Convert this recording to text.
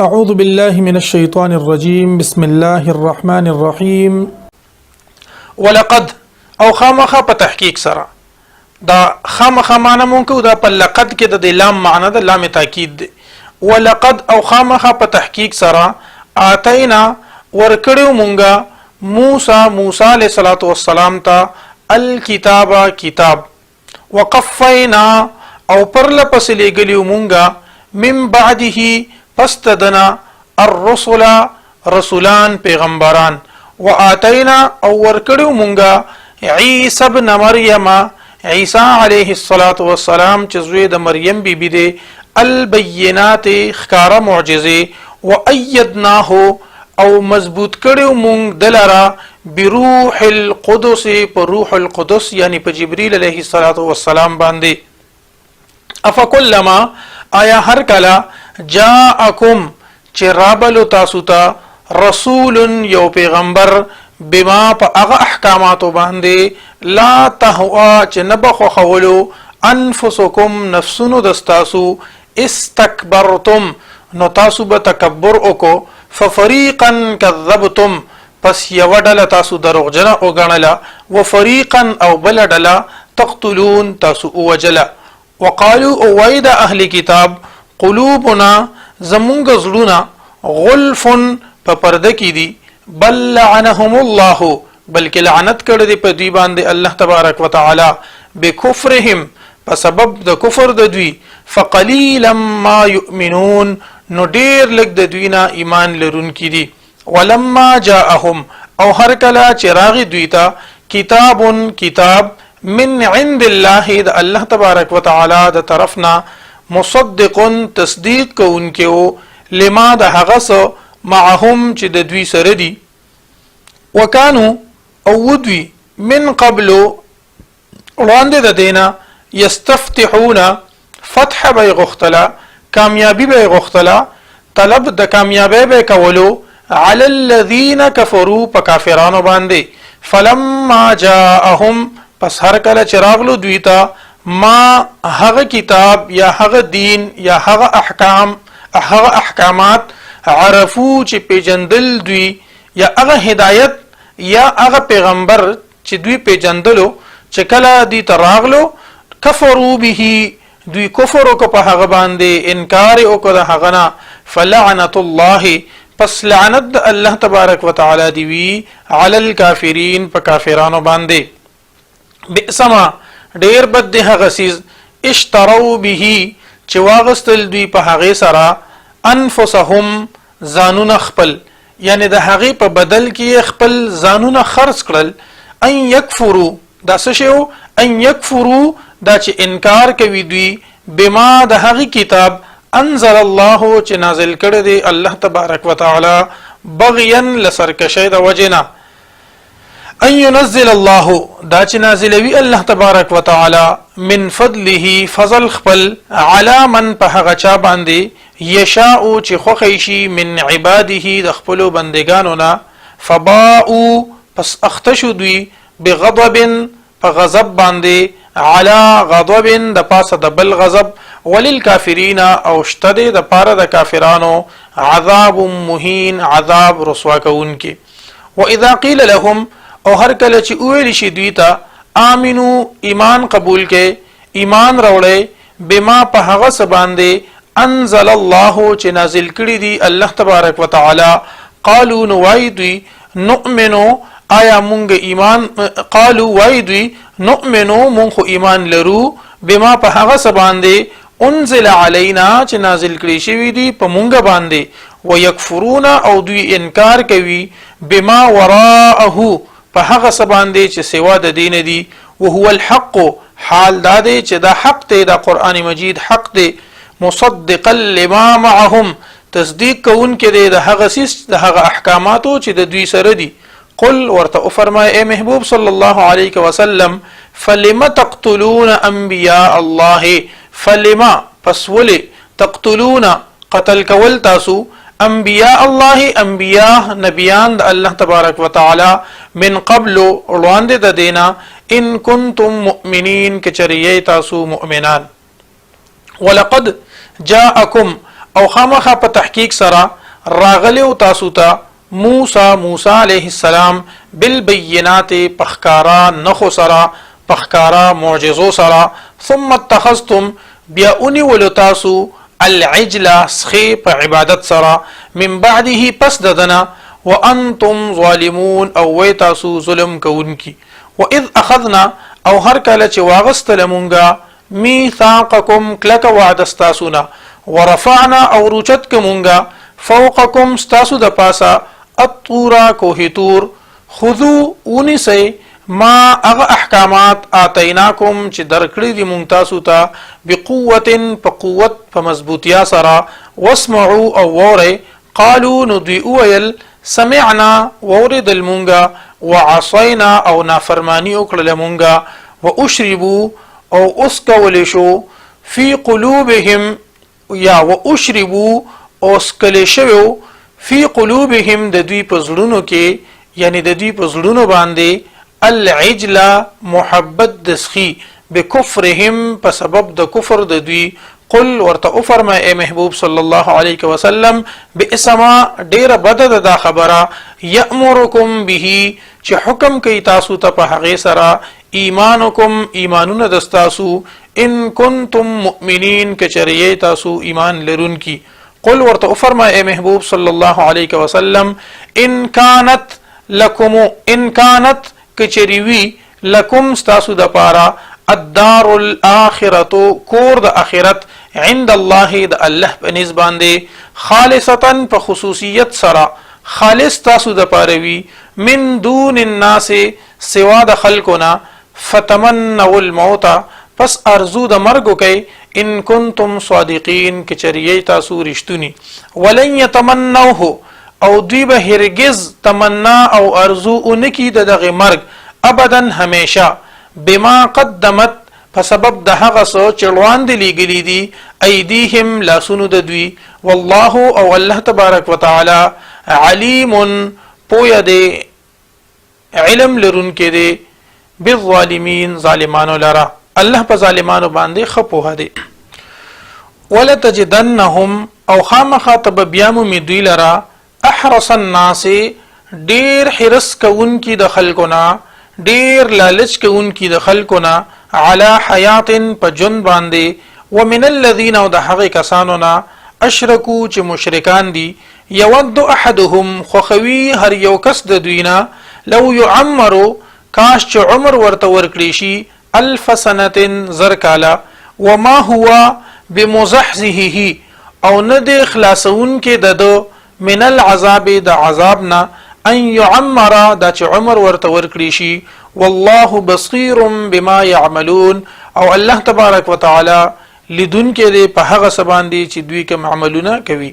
أعوذ بالله من الشيطان الرجيم، بسم الله الرحمن الرحيم. ولقد او خامخا په تحقیق سره، دا خامخا معنی مونږ کو، دا په لقد کې د لام معنی ده، لام تاکید ده. ولقد او خامخا په تحقیق سره، آتینا ورکړیو مونږه، موسی موسی علیه الصلاة والسلام ته، الکتاب کتاب، وقفینا او پرله پسې لېږلي مونږه، من بعده پس د ده نه، الرسل رسولان پیغمبران، وآتینا او ورکړیو مونږه، عیسی ابن مریم عیسی علیه الصلاة والسلام چې زوی د مریم بی بی دی، البینات ښکاره معجزې، وایدناه او مضبوط کړیو مونږ دلره، بروح القدس په روح القدس، یعنی په جبرئیل علیه الصلاة والسلام باندې. افکلما آیا هر کله، جاءکم چې رابلو تاسو ته، رسول یو پیغمبر، بما په هغه احکاماتو باندې، لا تهوا چې نه به خوښولو، انفسکم نفسونو د ستاسو، استکبرتم نو تاسو به تکبر وکړو، ففریقا کذبتم پس یوه ډله تاسو دروغجنه وګڼله، وفریقا او بله ډله، تقتلون تاسو ووژله. وقالو او وایي د اهل کتاب، قلوبنا زمونږ زړونه، غلف په پرده کې دي، بل لعنهم الله بلکې لعنت کړی دی په دوی باندې الله تبارک وتعالی، بکفرهم په سبب د کفر د دوی، فقلیلا ما یؤمنون نو ډیر لږ د دوی نه ایمان لرونکي دي. ولما جاءهم او هر کله چې راغی دوی ته، کتاب کتاب، من عند الله د الله تبارک وتعالى د طرفنا، مصدق تصدیق کوونکی لما د هغه څه، معهم چې د دوی سره دي، وکانو او دوی، من قبل وړاندې د دینه، یستفتحون فتح به غختله، کامیابی به غختله، طلب د کامیابی به کولو، علی الذین کفروا په کافرانو باندې. فلما جاءهم پس هر کله چې راغلو دوی ته، ما هغه کتاب یا هغه دین یا هغه احکام، هغه احکامات، عرفو چې پیجندل دوی، یا هغه هدایت یا هغه پیغمبر چې دوی پیجندلو، چې کله دوی ته راغلو، کفرو به دوی کفر وکړ په هغه باندې، انکار وکړ د هغه نه. فلعنت الله پس لعنت د الله تبارک وتعالی دی وی، علی الکافرین په کافرانو باندې. بئس ما ډیر بد دی هغه څیز، اشتروا به چې واغستل دوی په هغې سره، انفسهم ځانونه خپل، یعنی د هغې په بدل کې یې خپل ځانونه خرڅ کړل. ان یکفرو دا څه شی وو؟ ان یکفرو دا چې انکار کوي دوی، بما د هغې کتاب، انزل الله چې نازل کړی دی الله تبارک وتعالی، بغیا لسرکشۍ د وجې نه. ان ينزل الله دا چې نازلوي الله تبارک وتعالى من فضله فضل خپل، علی من په هغه چا باندې، یشاء چې خوښ شي، من عباده د خپلو بندگانو نه. فباءوا پس اخته شو دوی، بغضب په غضب باندې، علی غضب د پاسه د بل غضب، وللکافرین او شته دی د پاره د کافرانو، عذاب مهین عذاب رسوا کوونکی. واذا قیل لهم او هر کله چې وویل شي دوی ته، آمنو ایمان قبول کړئ، ایمان راوړئ، بما په هغه څه باندې، انزل الله چې نازل کړي دي الله تبارک وتعالی، قالو نو وایي دوی، نؤمنو آیا مونږ ایمان، قالو وایي دوی، نؤمنو مونږ خو ایمان لرو، بما په هغه څه باندې، انزل علینا چې نازل کړي شوي دي په مونږ باندې، ويکفرون او دوی انکار کوي، بما وراءه په هغه څه باندې چې سوا د دین دي، وهو الحق حال دا دی چې دا حق دی، دا قرآن مجید حق دی، مصدقا لما معهم تصدیق کوونکی دی د هغه څیز، د هغه احکاماتو چې د دوی سره دي. قل ورته وفرمایه ای محبوب صلی الله علیه وسلم، فلم تقتلون انبیاء الله فلما پس ولې، تقتلون قتل کول تاسو، انبیاء الله انبیاء نبیان د الله تبارک وتعالی، من قبل وړاندې د دینا، ان کنتم مؤمنین کچریه تاسو مؤمنان. ولقد جاءکم او خامخا په تحقیق سره راغلی و تاسو ته موسی، موسی علیه السلام، بالبینات، په ښکاره نښو سره، په ښکاره معجزو سره، ثم اتخذتم، بیا ونیولو تاسو، العجل، سخی، په عبادت سره، من بعده، پس د ده نه، وانتم ظالمون، او وئ تاسو ظلم کوونکي. واذ اخذنا، او هر کله چې واغستله مونږه، میثاقکم، کلکه وعده ستاسو نه، ورفعنا، او روچت که مونږه، فوقکم، ستاسو د پاسه، الطور، کوه تور، خذو، ونیسئ، ما، هغه احکامات، آتیناکم، چې درکړي دي مونږ تاسو ته، بقوت، په قوت، په مضبوطیا سره، واسمعوا، او وورئ. قالو، نو دوی وویل، سمعنا، واورېدل مونږه، وعصینا، او نافرمانی وکړله مونږه. واشربو، او اوسکول شو، فی قلوبهم، یا واشربو، او سکل شوو، فی قلوبهم، د دوی په زړونو کې، یعنی د دوی په زړونو باندې، العجل، محبت د سخي، بکفرهم، په سبب د کفر د دوی. قل، ورته وفرمای ای محبوب صلی الله علیه وسلم، بئس ما، ډیره بده ده دا خبره، یامرکم به، چې حکم کوي تاسو ته په هغې سره، ایمانکم، ایمانونه د ستاسو، ان کنتم مؤمنین، که چېرې یئ تاسو ایمان لرونکي. قل، ورته وفرمای ای محبوب صلی الله علیه وسلم، ان کانت لکم، ان کانت، که چېرې وي، لکم، ستاسو د پاره، الدار الاخرة، کور د اخرت، عند الله، د الله په نزد باندې، خالصتا، په خصوصیت سره، خالص تاسو د پاره وي، من دون الناس، سوا د خلکو نه، فتمنوا الموت، پس ارزو د مرګ وکئ، ان کنتم صادقین، که چېرې یئ تاسو رښتوني. ولن یتمنوه، او دوی به هرګز تمنا او ارزو اونکي د دغه مرګ، ابدا، همیشه، بما قدمت، په سبب د هغه څه چې وړاندې لیږلي دي، ایدیهم، لاسونو د دوی، والله، او الله تبارک وتعالی، علیم، پوهه دی، علم لرونکی دی، بالظالمین، ظالمانو لره. الله په ظالمانو باندې ښه پوهه دی. ولتجدنهم، او خامخا ته به بیا مومې دوی لره، احرص الناس، ډیر حرص کوونکي د خلکو نه، ډیر لالچ کوونکي د خلکو نه، علی حیات، په ژوند باندې، ومن الذین، او د هغې کسانو نه، اشرکو، چې مشرکان دي، یود احدهم، خوښوي هر یو کس د دوی نه، لو یعمرو، کاش چې عمر ورته ورکړي شي، الف سنة، 1000 کاله، وما هو بمزحزحه، او نه دی خلاصونکې د ده، من العذاب، د عذاب نه، ان يعمر، دا چې عمر ورته ورکړي شي، والله بصير بما يعملون، او الله تبارک وتعالى لیدونکی دی په هغه څه باندې چې دوی کوم عملونه کوي.